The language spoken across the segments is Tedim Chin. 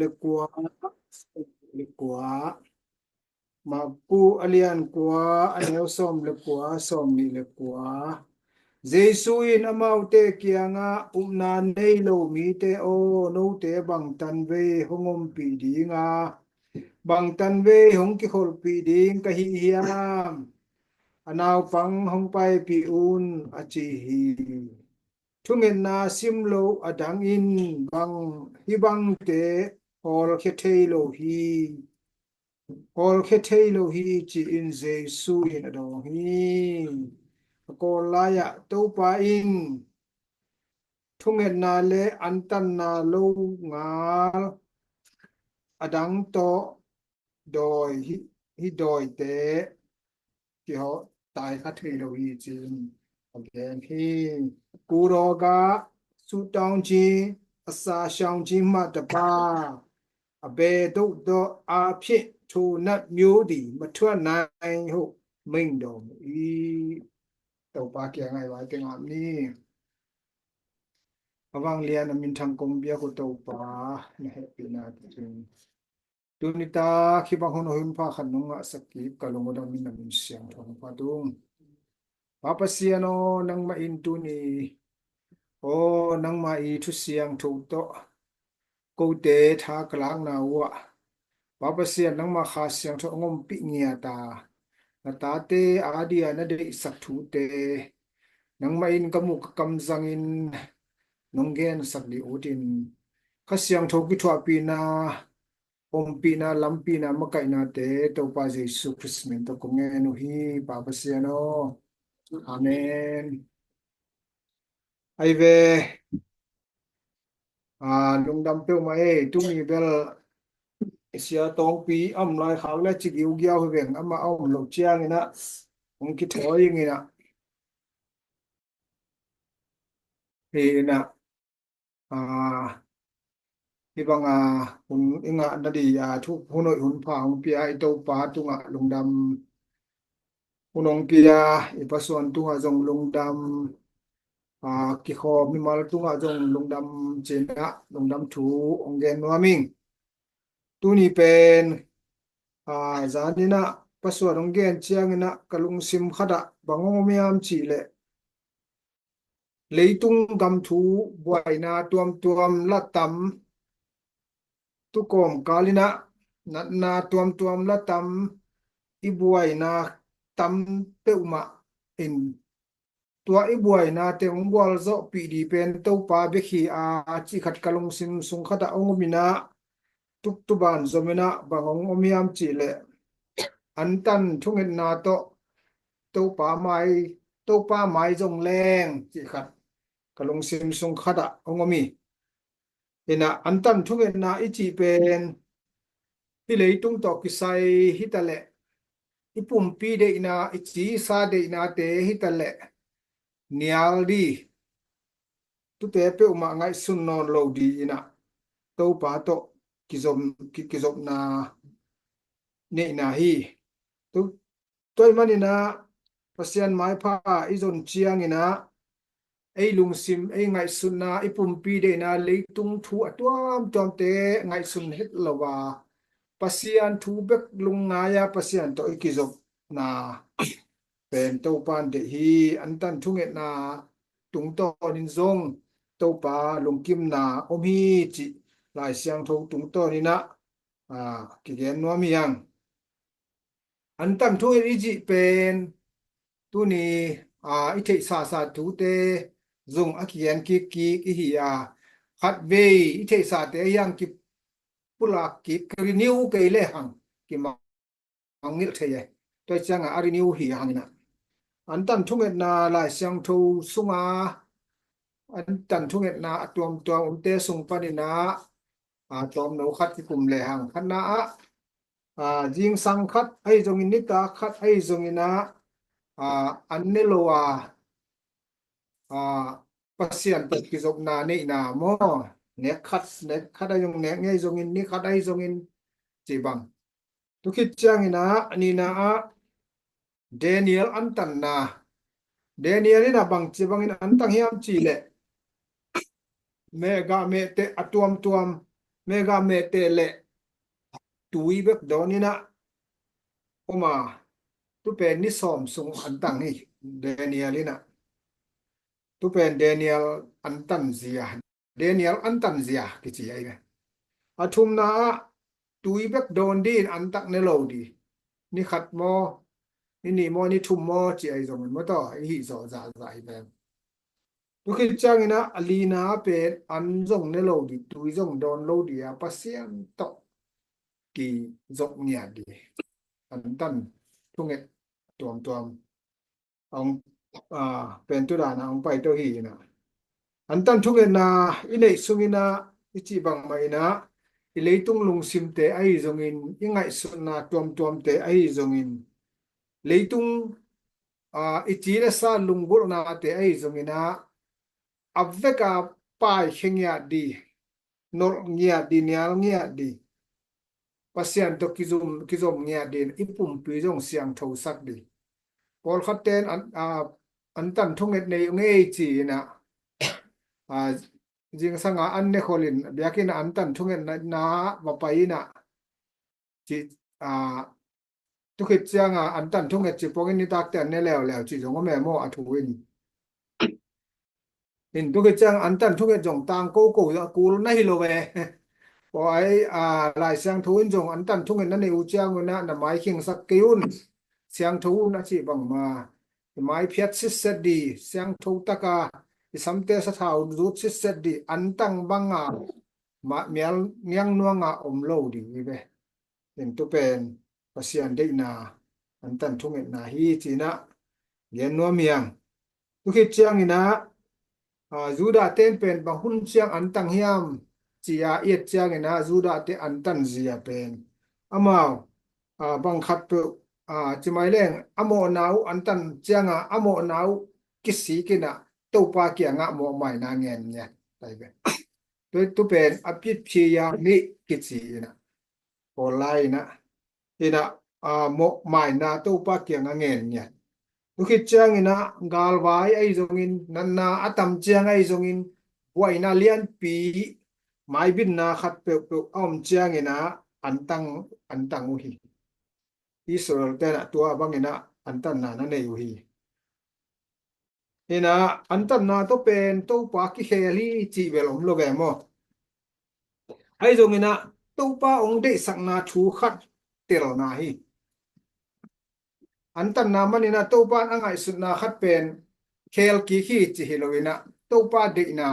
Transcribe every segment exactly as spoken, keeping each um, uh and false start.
le kua, le kua. Marku a lian kua, a neu sawm le kua, sawm nih le kua. Jesu in amaute kiangah, upna nei lo mite aw, note bangtan vei hong ompih dinga, bangtan vei hong kikholhpih ding ka hi hiam? A naupang hong paipih un, a ci hi. Thungetna sim lo a dangin bang, hih bangte hawlkhia thei lo hi, hawlkhia thei lo hi, ci-in Jesu in a dawng hi. A kawl lai-ah Topa in thungetna le antanna lo ngal a dang tawh dawi hi, hih dawite kihawh taikha thei lo hi, ci-in a gen hi. 孤兒が ဆုတောင်းခြင်း၊ အစာရှောင်ခြင်းမှတပါး အဘယ်သို့သောအားဖြင့်ထိုနတ်မျိုးသည်မထွက်နိုင်ဟုမိန့်တော်မူ၏။ Topa kiangah i vai teng ah ni. A vanglian a minthang kong biak uh Topa, na hehpihna tungah tuni tak hih bang hun, hun pha khat nong ngahsak kik ka lungdam in, na min siangtho phat ung. Pa Pasian aw, nangmah in tuni aw, nangmah i thu siangtho tawh kote tha ka lakna uh ah, Pa Pasian, nangmah Kha Siangtho hong ompih ngiat a, na tate a dia na deihsak thute nangmah in ka muh ka kam zangin nong gensak dih utin, Kha Siangtho kithuahpihna, ompihna, lampihna, makaihnate Topa Jesu Khrist min tawh kong ngen uh hi, Pa Pasian aw. Amen. Ai ve, a, lungdam peuhmah ei, tuni bel Sia Tawngpi a om lai khak le ci giugiau hi veng, amah a om loh ciangin ah hong kithawi ing in ah, hi in ah, a, hih bang a hun i ngah nading a thu, hun hoih hun pha hong pia i Topa tungah lungdam, hun hong pia i pasuan tungah zong lungdam, a, kikhawm mimal tungah zong lungdam ci-in ah lungdam thu hong gen nuam ing. Tuni pen, a, zan in ah pasuan hong gen ciangin ah ka lungsim khat ah bang hong om hiam cih leh, leitung gam thu buaina tuamtuam la tam, tu kawmkal in ah natna tuamtuam la tam, i buaina tam peuhmah in, tua i buainate hong gualzawhpih ding pen Topa bek hi a, cih khat ka lungsim sung khat ah hong om in ah, tuktu ban zom in ah bang hong om hiam cih leh, antan thungetna tawh Topa mai, Topa mai zong leng cih khat ka lungsim sung khat ah hong om hi. In ah antan thungetna i cih pen hih leitung tawh kisai hi ta leh, i pumpi deihna, i cisa deihnate hi ta leh, nial ding, tute peuhmah ngaihsun nawn lo ding in ah Topa tawh kizom, ki, kizopna neihna hi. Tu, tua ahih manin ah Pasian maipha i zon ciangin ah ei lungsim, ei ngaihsutna, i pumpi deihna, leitung thu a tuamtuamte ngaihsun het lo a, Pasian thu bek lungngai a Pasian tawh i kizopna pen Topa in deih hi. Antan thungetna tungtawnin zong Topa lungkimna om hi cih Lai Siangtho tungtawnin ah, a, kigen nuam hi hang. Antan thunget i cih pen tuni, a, i theihsasa thute zong a kigen kikkik i hi a, khatvei i theihsate hi hang, kipulak kik, renew kei lehang kimangngilh thei e. Tua ciangah a renew hi hang in ah, antan thungetna Lai Siangtho sunga antan thungetna a tuamtuam omte sung panin ah, a, tawmno khat kikum lehang, khatna ah, a, zingsang khat ahi zongin, nitak khat ahi zongin ah, a, an ne lo a, a, Pasian tawh kizopna neihna maw, nek khat, nek khat ahi zong, nek ngei zongin, ni khat ahi zongin, ci bang. Tu khit ciangin ah, a nihna ah Daniel antanna. Daniel in ah bangci bangin antan hiam cih leh, meh gah mehteh a tuamtuam, mega mete le tui bek dawn in ah, om a, tu pen ni sawm sung an tang hi, Daniel in ah. Tu pen Daniel an tan zia, Daniel an tan zia kici ahi ve. A thumna ah tui bek dawn dih in an tak ne lo dih. Ni khat maw, ni nih maw, ni thum maw ci ahi zongin maw taw, i hih zawh zahzah hi ve. Tu khit ciangin ah a lina pen an zong ne lo dih, tui zong dawn lo dih a, Pasian tawh kizop ngiat dih. An tan thunget tuamtuam a hong, a, pen tu dana hong pai to hi in ah. An tan thungetna i neih sungin ah i cih bangmah in ah, i leitung lungsimte ahi zongin, i ngaihsutna tuamtuamte ahi zongin, leitung, a, i ci le sa lunggulhnate ahi zongin ah, a veka paikhia ngiat dih, nolh ngiat dih, nial ngiat dih, Pasian tawh kizom, kizom ngiat dih, i pumpi zong siangthosak dih. Pawlkhatte in an, a, an tan thunget nei ung ei ci in ah, a, zingsanga an ne khol in, biakinn ah an tan thungetna va pai in ah, ci, a, tu khit cianga an tan thunget ci pongin nitakte an ne leuleu ci zong om e maw, a thu in. In tu khit cianga an tan thunget zong tang koko a kul na hi lo ve. Pawl ai, a, Lai Siangtho in zong an tan thunget na nei uh ciangun ah na mai khingsak kei un. Siangtho un a cih bangmah i mai phiat sitset dih, siangtho taka i samte sathau zut sitset dih, an tang banga ma, mial niang nuanga om lo dih hi ve. In tu pen Pasian deihna an tan thungetna hi ci in ah gen nuam hi hang. Tu khit ciangin ah, a, Judah ten pen bang hun ciang an tang hiam ci a i et ciangin ah Judah te an tan zia pen amau, a, bang khat peuh, a, ci mai leng a mawhna uh an tan cianga a mawhna uh kisik in ah Topa kiangah mawhmaina ngen ngiat tai ve. Tu, tu pen a pit phi ya mi kici in ah, Paul lai in ah, in ah, a, mawhmaina Topa kiangah ngen ngiat. Tu khit ciangin ah galvai ahi zongin, natna a tam ciang ahi zongin, buaina lianpi, maibitna khat peuhpeuh a om ciangin ah an tang, an tang uh hi. Israel ten ah tua bangin ah an tanna na nei uh hi. In ah an tanna tawh pen Topa kikhel hi cih bel om lo ve maw? Ahi zongin ah Topa hong deihsakna thu khat telna hi. An tanna manin ah Topa in a ngaihsutna khat pen khel kik hi ci hi lo in ah Topa deihna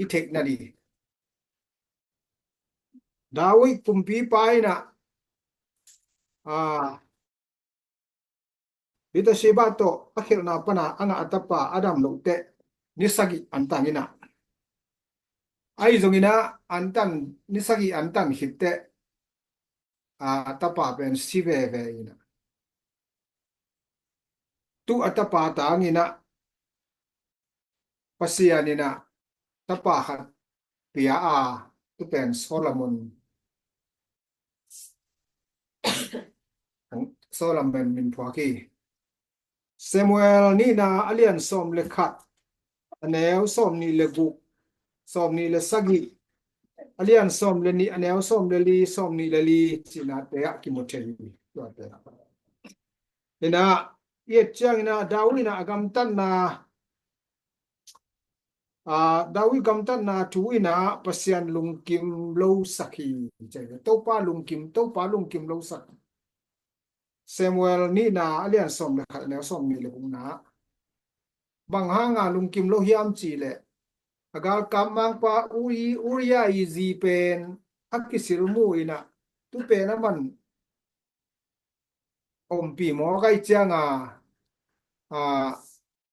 i theihna dih. David kumpipa in ah, a, Bathsheba tawh a khelhna pana a ngah a tapa a dam loh teh ni sagih an tang in ah. Ahi zongin ah an tan, ni sagih an tan khit teh, a, a tapa pen si veve in ah. Tu a tapa tangin ah Pasian in ah tapa khat pia a, tu pen Solomon. Solomon min phuak hi. Samuel nihna a lian sawm le khat, a neu sawm nih le guk, sawm nih le sagih, a lian sawm le nih, a neu sawm le li, sawm nih le li, cinate ah kimu thei hi. Tuate ah. In ah, i et ciangin ah David in ah a gamtatna, a, David gamtatna thu in ah Pasian lungkim lo sak hi. Topa lungkim, Topa lungkim lo sak. Samuel nihna a lian sawm le khat, a neu sawm nih le gukna. Bang hanga lungkim lo hiam cih leh, a galkap mangpa Uri, Uria i zi pen a kisil mu in ah, tu pen a man ompih mawk ahih cianga, a,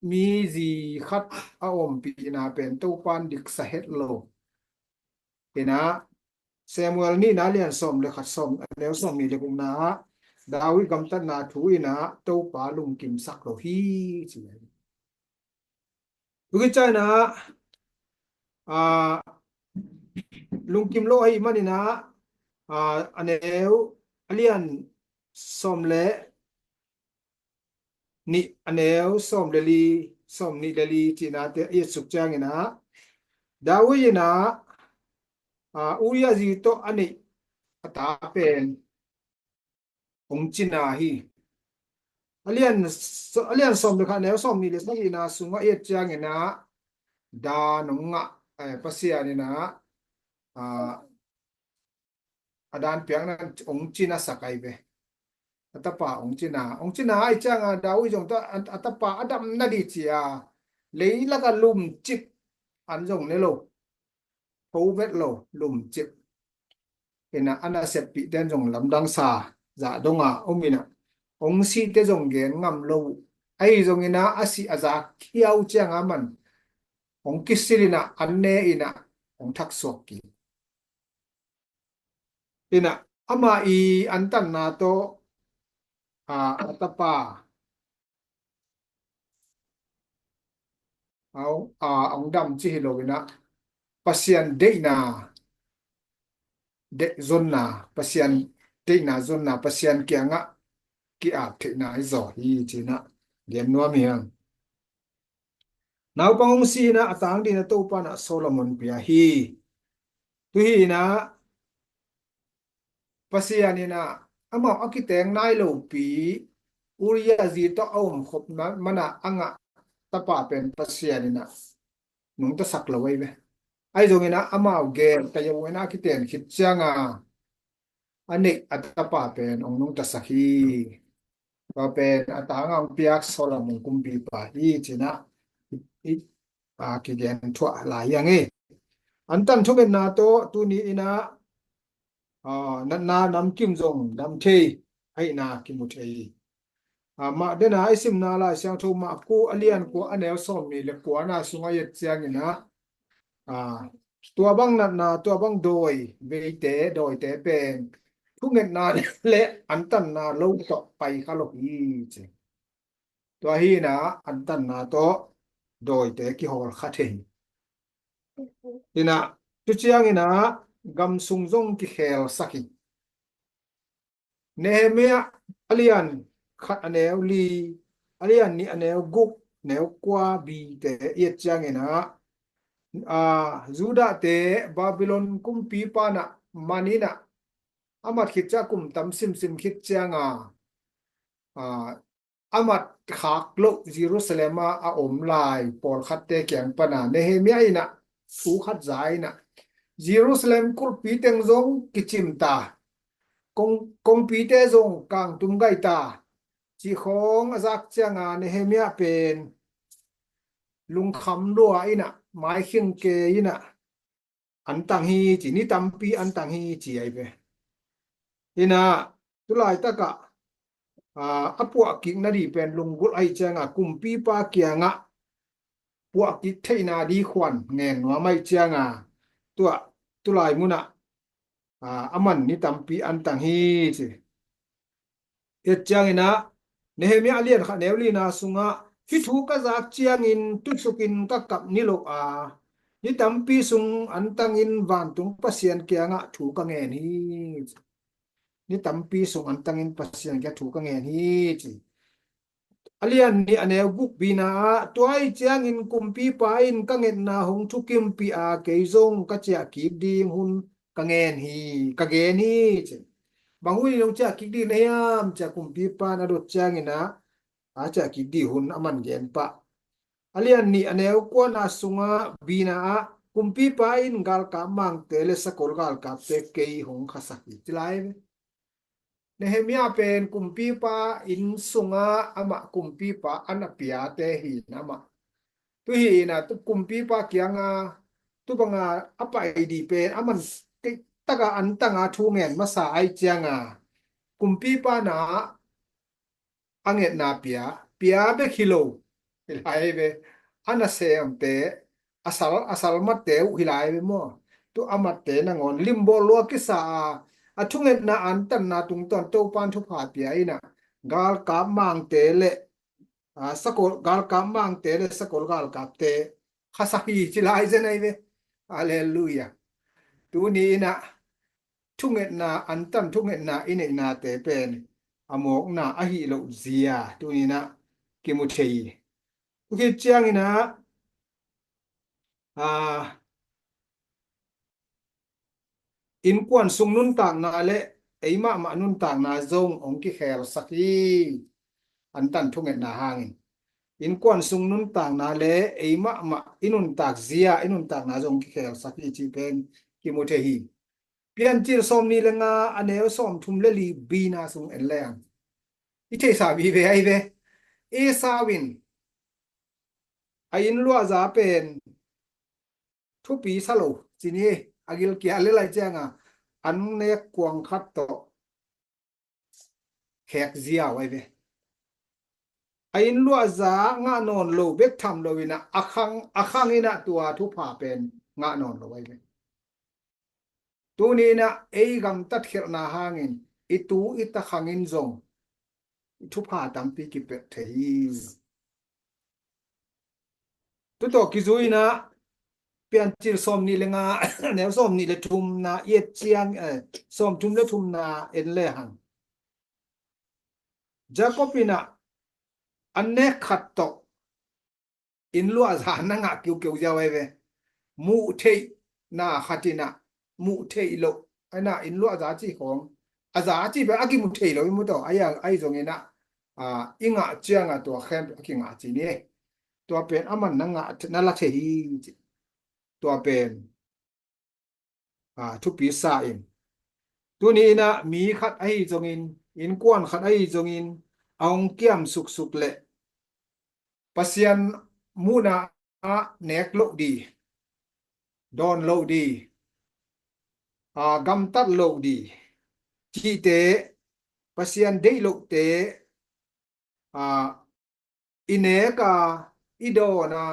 mi zi khat a ompihna pen Topa in diksa het lo. In ah Samuel nihna lian sawm le khat, sawm, a neu sawm nih le gukna ah David gamtatna thu in ah Topa lungkim sak lo hi ci. Tu khit ciangin ah, a, lungkim lo ahih manin ah, a, a neu, a lian sawm le nih, a neu sawm le li, sawm nih le li cinate i et suk ciangin ah, David in ah Uriah zi tawh a neih a ta pen hong cina hi. A lian sawm le khat, neu sawm nih le sagihna sungah i et ciangin ah dan hong ngah, Pasian in ah a dan piakna hong cina sak ahi ve. A tapa hong cina, hong cina ahi cianga David zong a tapa a damna ding cia leilaka lumcip an zong ne lo, tho vet lo, lumcip. Ina a naseppihte in zong lamdangsa zah donga om ina hong sihte zong gen ngam lo uh. Ahi zongina a sih a zak hiau cianga man hong kisil ina an ne ina hong thaksuak kik. Ina ama i antanna tawh a tapa a hong dam ci hi lo ina Pasian deihna, deih zonna, Pasian deihna zonna, Pasian kiangah ki-ap theihna hi zaw hi cina gen nuam hi hang. Naupang hong si ina a tang dina Topa na Solomon pia hi. Tu hi ina Pasian ina amau a kiteng nai lopi Uriah zi tawh a om khop mana a ngah tapa pen Pasian ina nungtasak lo ahi ve. Ahi zongina amau gel ta yo ina a kiten khit cianga a neih a tapa pen hong nungtasak hi. Tua pen a tanga hong piak Solomon kumpipa hi cina i a kigen thuah lai hi hang hi. Antan thungetna tawh tuni ina natna namkim zong dam thei ahihna kimu thei hi. Mah dena i simna Lai Siangtho Marku a lian kua a neu sawm nih le kuana sungah i et ciangina tua bang natna, tua bang dawi veite, dawite pen thungetna le antanna lo tawh pai kha lo hi ci. Tua hi ina antanna tawh dawite kihawl kha thei hi. Ina tu ciangina gam sung zong kikhelsak hi. Nehemiah a lian khat a neu li, a lian nih a neu guk, neu kua bite i et ciangina Judahte Babylon kumpipa na man ina a mat khit ciang kum tam simsim khit cianga a mat khak loh Jerusalem a a om lai pawlkhatte kiang pana Nehemiah ina thu khat za ina Jerusalem kulhpi teng zong kicim ta, kong, kongpite zong kangtum gai ta cih khawng a zak cianga Nehemiah pen lungkham lua ina maikhing ke ina antang hi ci, ni tampi antang hi ci ahi ve. Ina tulaitakah a puahkik nadih pen lunggulh ahi cianga kumpipa kiangah puahkik theihna dih khuan ngen nuam ahi cianga tua tulai munah a man ni tampi antang hi ci. Et ciangina Nehemiah a lian khat neu lina sungah hih thu ka zak ciangin tusukin ka kap ni lo a, ni tampi sung antangin vantung Pasian kiangah thu ka ngen hi. Ni tampi sung antangin Pasian kiangah thu ka ngen hi ci. A lian nih a neu guk bina ah tua hi ciangin kumpipa in ka ngetna hong thukimpih a kei zong ka ciah kik ding hun ka ngen hi, ka gen hi ci. Bang hun in hong ciah kik ding na hiam cia kumpipa na dot ciangina a ciah kik ding hun a man gen pah. A lian nih a neu kuana sungah bina ah kumpipa in galkap mangte le sakol galkapte kei hong khasak hi ci lai ve. Nehemiah pen kumpipa inn sungah amah kumpipa an a piate hi in amah. Tu hi ina kumpipa kianga tu banga a pai dih pen a man taka antanga thu ngen masa ahi cianga kumpipa na a ngetna pia, pia bek hi lo. Hi lai ve. A nasemte, a sal, a salmatte uh hi lai ve maw? Tu a matte nangawn limbawl lua kisa a, a thungetna antanna tungtawn Topan thupha pia ina galkap mangte le a sakol, galkap mangte le sakol galkapte khasak hi ci lai zen ahi ve. Halleluiah. Tuni ina thungetna, antan thungetna i neihnate pen a mawkna ahi loh zia tuni ina kimu thei hi. Tua khit ciangina a, innkuan sung nuntakna le ei mahmah nuntakna zong hong kikhelsak hi. Antan thungetna hangin innkuan sung nuntakna le ei mahmah i nuntak zia, i nuntakna zong hong kikhelsak hi cih pen kimu thei hi. Piancil sawmnih le nga, a neu sawmthum le li bina sung en leng i theihsa vive ahi ve. Esau in a inn luahza pen thupi sa lo, ci ni, a gilkial le lai cianga an nek kuang khat tawh khek ziau ahi ve. A inn luahza ngah nawn lo bek tham lo inah a khang, a khang inah tua thupha pen ngah nawn lo ahi ve. Tuni inah ei gamtat khelhna hangin i tu i ta khangin zong i thupha tampi kipelh thei hi. Tutawh kizui inah Piancil sawmnih le nga, neu sawmnih le thumna i et ciang, eh, sawmthum le thumna en le hang, Jacob inah a nek khat tawh inn luahza na ngah kiukeu ziau ahi ve. Muh theihna khat inah muh theih loh, a inah inn luahza cih khawng, a za cih pen a kimu thei lo i mu tawh, ahi, ahi zong inah, a, i ngah cianga tua khempeuh a kingah ci ni. Tua pen aman na ngah, na la thei hi ci. Tua pen, a, thupi sa in. Tuni inah mi khat ahi zongin, innkuan khat ahi zongin a hong kiam suksuk leh Pasian muhna ah nek loh di, dawn loh di, a, gamtat loh di cihte, Pasian deih lohte, a, i nek a, i dawn a,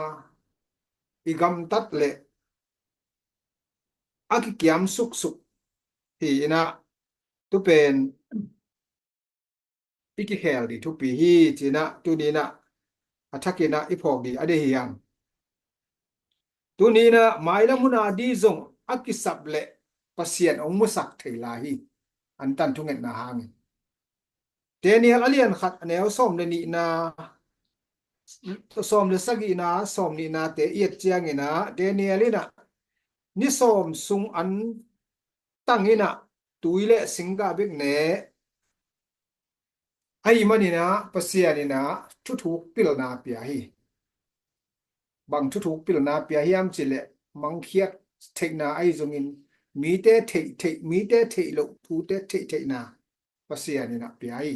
i gamtat leh a kikiam suksuk hi inah, tu pen i kikhel di thupi hi ci inah, tuni inah a thak inah i phawk di a deih hi hang. Tuni inah mailam hun a di zong a kisap leh Pasian hong musak thei lai hi. Antan thungetna hangin Daniel a lian khat, a neu sawm le nihna, sawm le sagihna, sawmnihnate i et ciang inah Daniel inah ni sawm sung an tang inah tui le singgah bek ne. Ahih man inah Pasian inah thuthuk pilna pia hi. Bang thuthuk pilna pia hiam cih leh mangkhiat theihna ahi zongin mite theih, theih, mite theih loh thute theih theihna Pasian inah pia hi.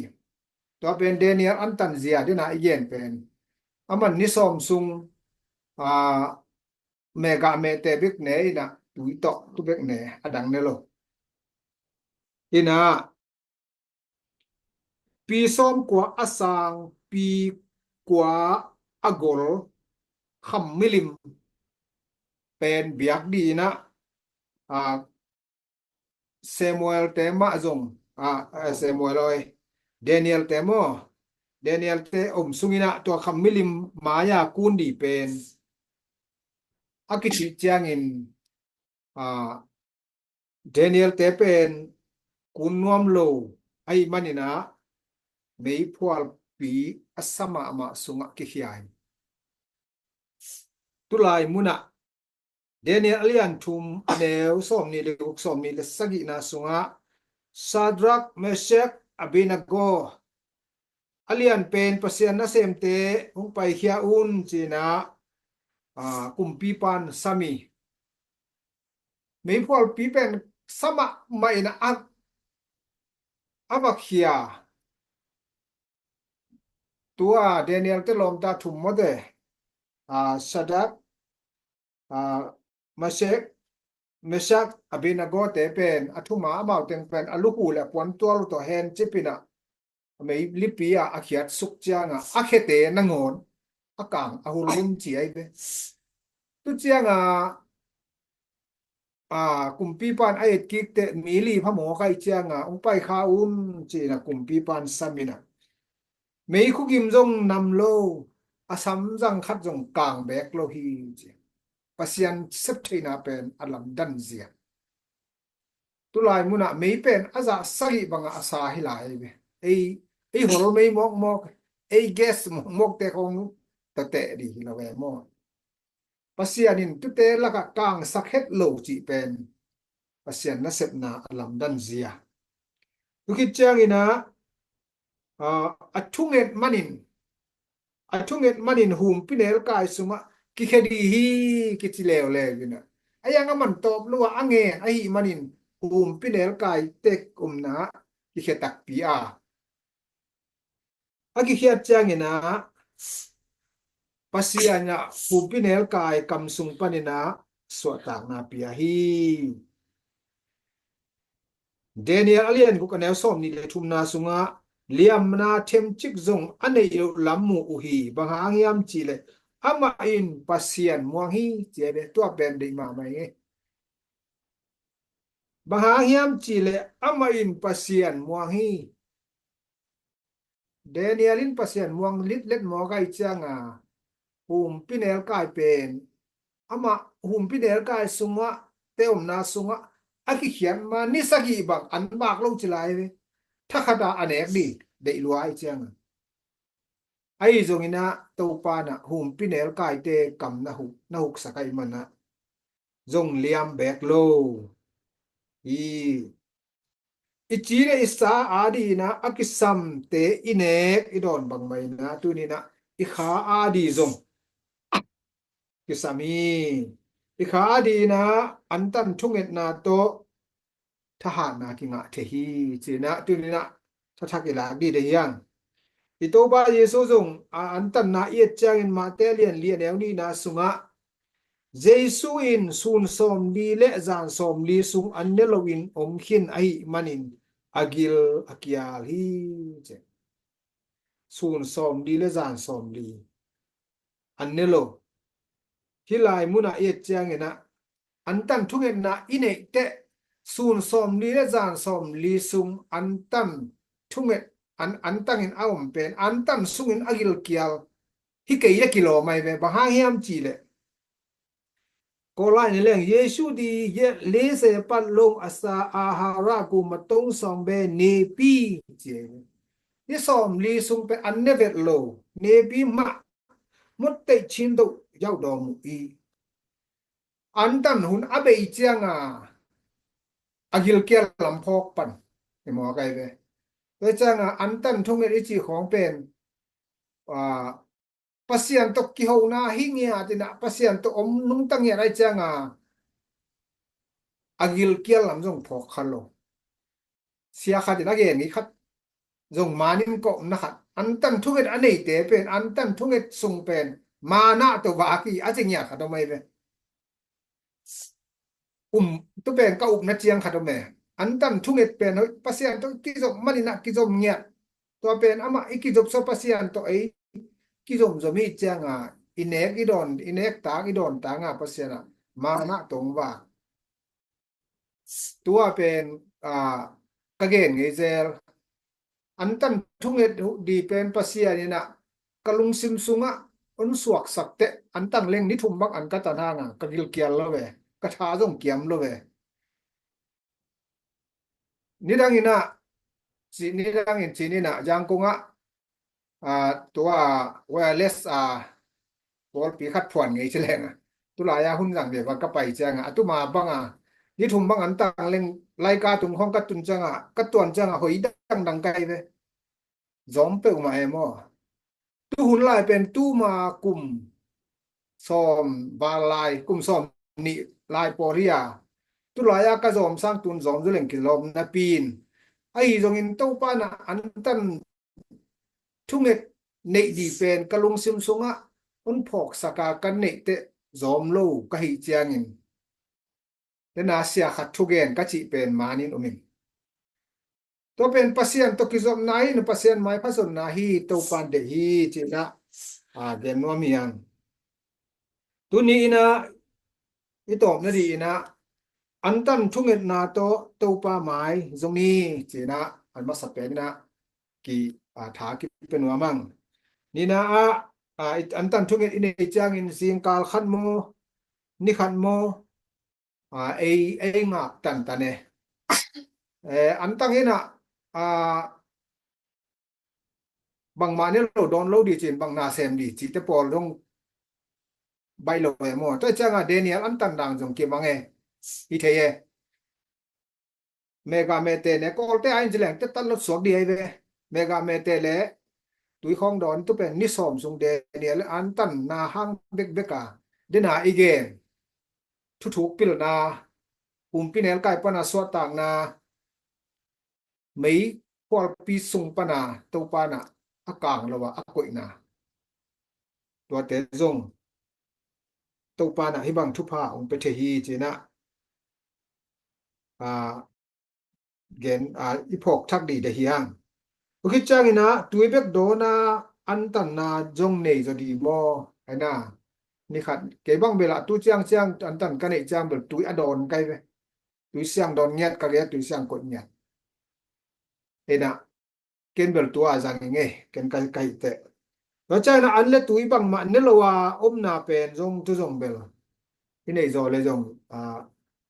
Tua pen Daniel antan zia dena i gen pen, aman ni sawm sung, a, mehgah mehte bek ne inah tui tawh tu bek ne, a dang ne lo. Inah pi sawm kua a sang, pi kua a gol kham milim pen biak di inah, a, Samuel te mah zong, a, a, Samuel oi, Daniel te maw, Daniel te om sung inah tua kham milim mai-a kun di pen a kicih ciangin, a, Daniel te pen kun nuam lo ahih man inah meiphualpi a sa mahmah sungah kikhia hi. Tulai munah Daniel a lian thum, a neu sawmnih le guk, sawmnih le sagihna sungah Shadrach, Meshach, Abednego, a lian pen Pasian nasemte hong paikhia un ci inah, a, kumpipa'n sam hi. Meiphualpi pen sa mahmah inah a, a va khia. Tua Daniel te lawmta thum mawte, a, Shadrach, a, Meshach, Meshach, Abednego te pen a thuma amau teng pen a lukhu le a puantual uh tawh hen cip inah meilipi ah a khiat suk cianga a khete nangawn a kang a hul hun ci ahi ve. Tu cianga, a, kumpipa'n a etkik teh mi li phamawk ahih cianga hong paikha un ci inah kumpipa'n sam inah meikhu gim zong nam lo, a samzang khat zong kang beek lo hi ci. Pasian sep theihna pen a lamdang zia. Tulai munah mei pen a zah sagih bangah a sa hi lai ve. Ei, ei hol mei mawkmawk, ei gas mawkmawkte khawng tateh di hi lo ve maw. Pasian in tute lakah kangsak het lo cih pen Pasian nasepna a lamdan zia. Tukhit ciangin ah, a, a thunget manin, a thunget manin humpinel kai sungah kikhia dih hi kici leuleu in ah, a yang a man tawp lo a a ngen ahih manin humpinel kai tek omna kikhia takpi a. A kikhiat ciangin ah Pasian in ah humpinel kai kam sung panin ah suahtakna pia hi. Daniel a lian guk a neu sawmnih le thumna sungah liamna themcik zong a neih loh lam mu uh hi. Bang hang hiam cihleh amah in Pasian muang hi, ci a hi ve. Tua pen deih mahmah hi. Bang hang hiam cihleh amah in Pasian muang hi. Daniel in Pasian muang litlet mawk ahih cianga humpinel kai pen amah humpinel kai sungah, te omna sungah a kikhiat ma ni sagih bang an bak lo ci lai ve. Thakhat a a nek dih deih lua ahih cianga. Ahi zongin ah Topa in ah humpinel kaite kam na huk, na huksak ahih man ah zong liam bek lo. I, i ci le i sa a dih in ah a kisamte i nek i dawn bangmah in ah tuni in ah i kha a dih zong kisam hi. I kha a dih in ah antan thungetna tawh thahatna kingah thei hi, ci in ah tuni in ah thathak i lak dih deih hi hang. I Topa Jesu zong a antanna i et ciangin Mate lian li a neu nihna sungah Jesu in sun sawmli le zan sawmli sung an ne loin om khin ahih manin a gil a kial hi, ci. Sun sawmli le zan sawmli an ne lo. Hih lai munah i et ciangin ah antan thungetna i neih teh sun sawmli le zan sawmli sung antan thunget, an, antangin a om pen antan sungin a gilkial hi kei a kilawm ahi ve. Bang hang hiam cihleh Kawlai ni leng Jesu di ye lese pat long asa ahara ku matong song be nepi, ci ahi ve. Ni sawmli sung pen an ne vet lo, nepi mah mut teih chin do yau dawm uh i. Antan hun a bei cianga a gilkial lam phawk pan i mawk ahi ve. Tua cianga antan thunget i cih khawng pen, a, Pasian tawh kihona hi ngiat in ah Pasian tawh om nungta ngiat ahi cianga a gilkial lam zong phawk kha lo. Sia khat in a gen ngei khat zong manin ka omna khat, antan thunget a neite pen antan thunget sung pen mana tawh vak hi a ci ngiat khat om ahi ve. Um, tu pen ka upna ciang khat om e. Antan thunget pen hoih Pasian tawh kizop manin ah kizom ngiat. Tua pen amah i kizop so Pasian tawh ei kizomzom i cianga i nek i dawn, i nek tak i dawn tanga Pasian ah mana tawh vak. Tua pen, a, ka gen ngei zel. Antan thunget di pen Pasian in ah ka lungsim sungah hong suaksak teh antang leng ni thum bang an ka tan hanga ka gilkial lo ve, ka tha zong kiam lo ve. Nidang in ah, ci, nidang in ci ni in ah Yangon ah, a, tua wireless a pawlpi khat phuan ngei ci leng a, tulai a hun zang ve bang ka pai cianga a tuma banga ni thum bang antang leng laika tung khawng ka tun cianga ka tuan cianga hoih dangdang ka hi ve. Zawm peuhmah e maw. Tu hun lai pen tuma kum sawm val lai, kum sawm nih lai pawl hi a, tulai a ka zawm sang tun zawm zu leng kilawm napi in. Ahi zongin Topa in ah antan thunget neih di pen ka lungsim sungah hong phawksak a ka neih teh zawm lo ka hih ciangin, tena sia khat thugen ka cih pen manin um in. Tua pen Pasian tawh kizopna hi, Pasian maipha zonna hi, Topa in deih hi, ci in ah, a, gen nuam hi hang. Tuni in ah i tawpna dih in ah antan thungetna tawh Topa mai zong ni, ci in ah an masa pen in ah ki, a, tha kipia nuam hang. Nihna ah, a, i, antan thunget i neih ciangin zingkal khat maw, ni khat maw, a, ei, ei ngak tantan e. E, antang in ah, a, bangmah ne lo dawn lo di cin bang na sem di cite pawl dong baih lo e maw. Tua cianga Daniel antan dang zong kimang e, hi thei e. Mega mete ne Kawlte a in ci leng tetat lot suak di ahi ve. Mega mete le tui khawng dawn tu pen ni sawm sung Daniel antanna hang bekbek a dena i gen thuthuk pilna, pumpi nelkai pana suahtakna, mei khualpi sung pana Topa na a kang lo a a koihna, tuate zong Topa na hibang thupha hong pia thei hi cina, a, gen, a, i phawk thak dih de hiang. Ukhi ciangina tui bek dawna antanna zong nei zaw di maw? Aina, ni khat kei bang bela tu ciang ciang antan ka neih ciang bel tui a dawn kai ve. Tui siang dawn ngiat ka gei a tui siang koih ngiat. Ena, ken bel tua zang i ngei, ken kai kai te. Lo ciangina an le tui bangmah ne lo a omna pen zong tu zong bel i nei zaw le zong, a,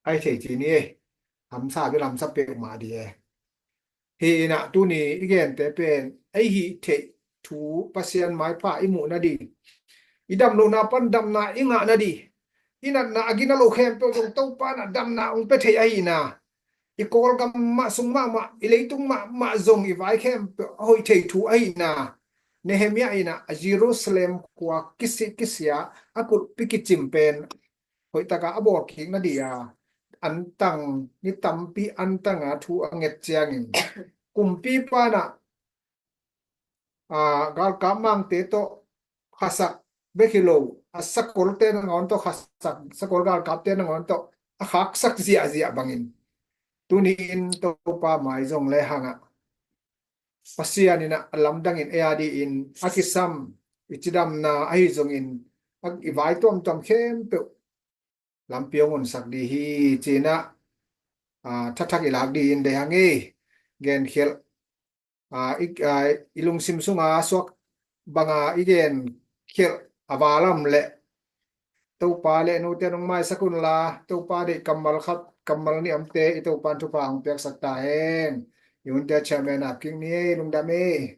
ai thei ci ni e. Hamsa bel hamsa pek mah di e. Hi ina tuni i gente pen ei hih theih thu Pasian maipha i muhna di, i dam lohna pan damna i ngahna di, i natna a gina lo khempeuh zong Topa na damna hong pia thei ahina, i Kawlgam mah sung mahmah, i leitung mahmah zong i vai khempeuh a hoih thei thu ahina, Nehemiah ina a Jerusalem khua kisi kisia a kulhpi kicim pen hoihtaka a bawlkikna di a, antang ni tampi antanga thu a nget ciangin kumpipa na, a, galkap mangte tawh khasak bek hi lo, a sakolte nangawn tawh khasak, sakol galkapte nangawn tawh a khaksak ziahziah bangin tuni-in Topa mai zong le hangah Pasian ina a lamdangin ei a di-in a kisam i cidamna ahi zongin a i vai tuamtuam khempeuh lampi hong honsak di hi cina, a, thathak i lak di-in dei hang ei. Genkhialh, a, i, a, i lungsim sunga suak banga i genkhialh a valam le Topa le nute nong maisak unla Topa deih kammal khat kammal ni amte i Topan thupha hong piaksak ta hen. I hunte chairman a kik ni ei, lungdam ei.